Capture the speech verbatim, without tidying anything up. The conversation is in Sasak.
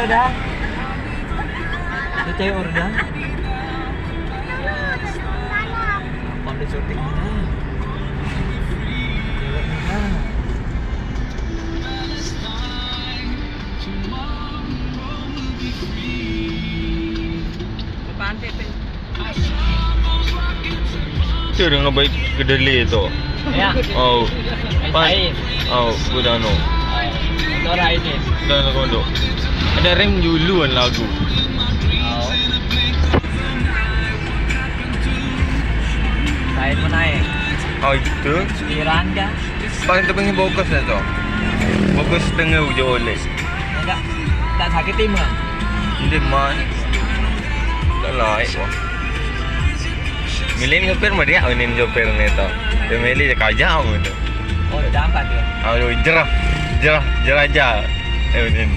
Dah. Ada cewek orang dah. Apa ada syuting dah? Cewek ni dah. Pantai pun. Tu dengan baik kedelai tu. Ya. Oh. Pan. Oh, aku dah no. Orang ini. Dah nak kondok. Ada rem duluan lagu. Oh. Saya pun naik. Oh, itu. Iran kah? Paling tu pengen bagus lah tu. Bagus setengah ujar oleh. Enggak. Tak sakit tim kan? Hindi man. Tak laik wah. Milin sopir meriak, Milin sopir ni tu. Dia milih dia kajam tu. Oh, dia angkat dia. Ah, dia jerah. Jerah, jerah aja. Eh, Milin.